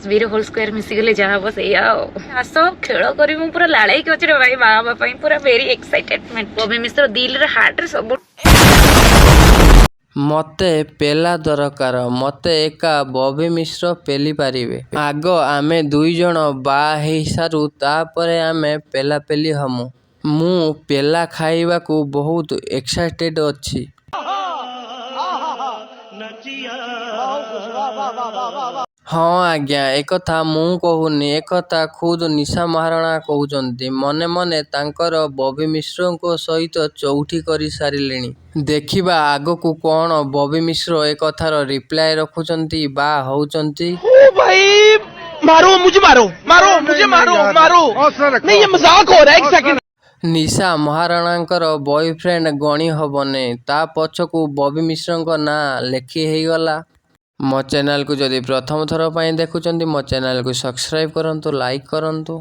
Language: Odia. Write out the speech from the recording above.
ପ୍ଲସ୍ ବିର ହୋଲ୍ ସ୍କୋୟାର ମିଶିଗଲେ ଯାହା ହବ ସେଇଆ। ଆଉ ଆସ ଖେଳ କରି ମୁଁ ପୁରା ଲାଳେଇକି ଅଛି ରେ ଭାଇ ବାହା ହେବା ପାଇଁ, ପୁରା ଭେରି ଏକ୍ସାଇଟେଡମେଣ୍ଟ। ବବି ମିଶ୍ର ଦିଲରେ, ହାର୍ଟରେ ସବୁ। ମତେ ପେଲା ଦରକାର। ମତେ ଏକା ବବି ମିଶ୍ର ପେଲି ପାରିବେ। ଆଗ ଆମେ ଦୁଇଜଣ ବାହା ହେଇସାରୁ, ତାପରେ ଆମେ ପେଲାପେଲି ହମୁ। ମୁଁ ପେଲା ଖାଇବାକୁ ବହୁତ ଏକ୍ସାଇଟେଡ୍ ଅଛି। ହଁ ଆଜ୍ଞା, ଏକଥା ମୁଁ କହୁନି, ଏକଥା ଖୁଦ୍ ନିଶା ମହାରଣା କହୁଛନ୍ତି। ମନେ ମନେ ତାଙ୍କର ବବି ମିଶ୍ରଙ୍କ ସହିତ ଚଉଠି କରି ସାରିଲେଣି। ଦେଖିବା ଆଗକୁ କଣ ବବି ମିଶ୍ର ଏକଥାର ରିପ୍ଲାଏ ରଖୁଛନ୍ତି ବା ହେଉଛନ୍ତି। ओ भाई, मारो मुझे, मारो मारो मुझे, मारो मारो। नहीं, ये मजाक हो रहा है, एक सेकंड। ନିଶା ମହାରଣାଙ୍କର ବୟଫ୍ରେଣ୍ଡ ଗଣି ହବନି, ତା ପଛକୁ ବବି ମିଶ୍ରଙ୍କ ନାଁ ଲେଖି ହେଇଗଲା। ମୋ ଚ୍ୟାନେଲକୁ ଯଦି ପ୍ରଥମ ଥର ପାଇଁ ଦେଖୁଛନ୍ତି, ମୋ ଚ୍ୟାନେଲକୁ ସବସ୍କ୍ରାଇବ୍ କରନ୍ତୁ, ଲାଇକ୍ କରନ୍ତୁ।